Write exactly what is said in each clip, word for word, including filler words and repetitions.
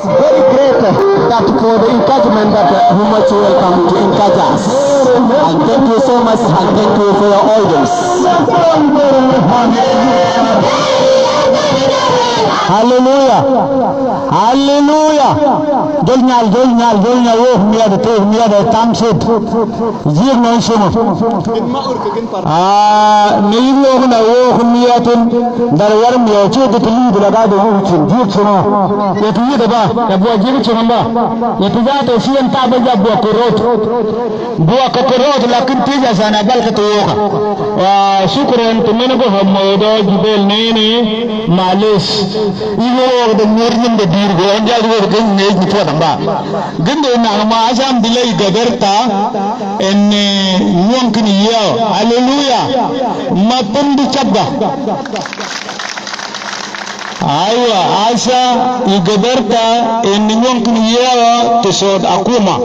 Very great that for the encouragement that, uh, you much welcome to encourage us. And thank you so much, and thank you for your audience. Hallelujah. Hallelujah. Jol nyal, jol nyal, jol nyal, wo miada te, miada tamsit. Jik non suma. Ah, ni yig lo kuna wo kun miatun, dar war mia chu de tuli bula ga do uchin, jik suma. Yet yida ba, ya bua jik suma ba. Yet ja to siyan ta ba ja bua korot. Bua ko korot lakin tija sana bal ka to yoka. Wa shukran to mene ko hamodo jibel nene malis. Igo de murnin de dirgo, anja go de nene ni to ba. Ginde na ma asam dilai gagarta. Enne ñuankini yeo. Haleluya. Ma pembi cabga. Aywa, asa i gabarta enne ñuankini yeo tisod akuma.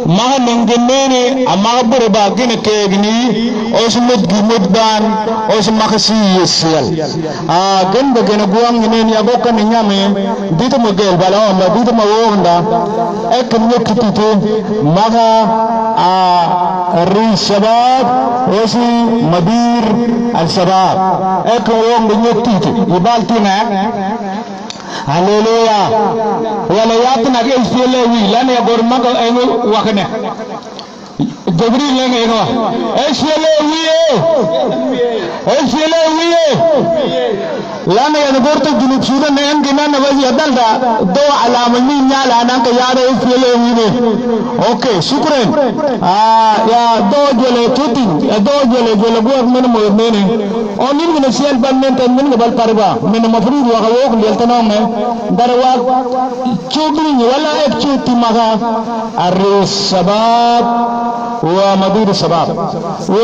Maha nongenene, a maha burba gine kegni, os mut gi mut ban, os maha si yesiel. A, gën ba gën a guang nen ya gokan nyame, dito ma gel bala ma, dito ma wonda, ek nyek titi, maga, a, ri shabab, wasi madir al shabab, ek wonda nyek titi, ibal tina, haleluya, wala yatina ke istiele wi, lani ya gor maga enu wakane. Jibril ne ngeno. Esele wiye. Esele wiye. Lana ya gorto Junub Sudan ne en gina na wazi adalda. Do alama ni nyala nan ka yara esele wiye. Okay, shukran. Ah, ya do jole tutin. Ya do jole jole guak mene mo mene. O nin gina siel ban men tan men bal parba. Men mafrud wa ka wok lel tanong ne. Darwa chudri wala ek chuti maga. Arri shabab wa madir shabab. Wa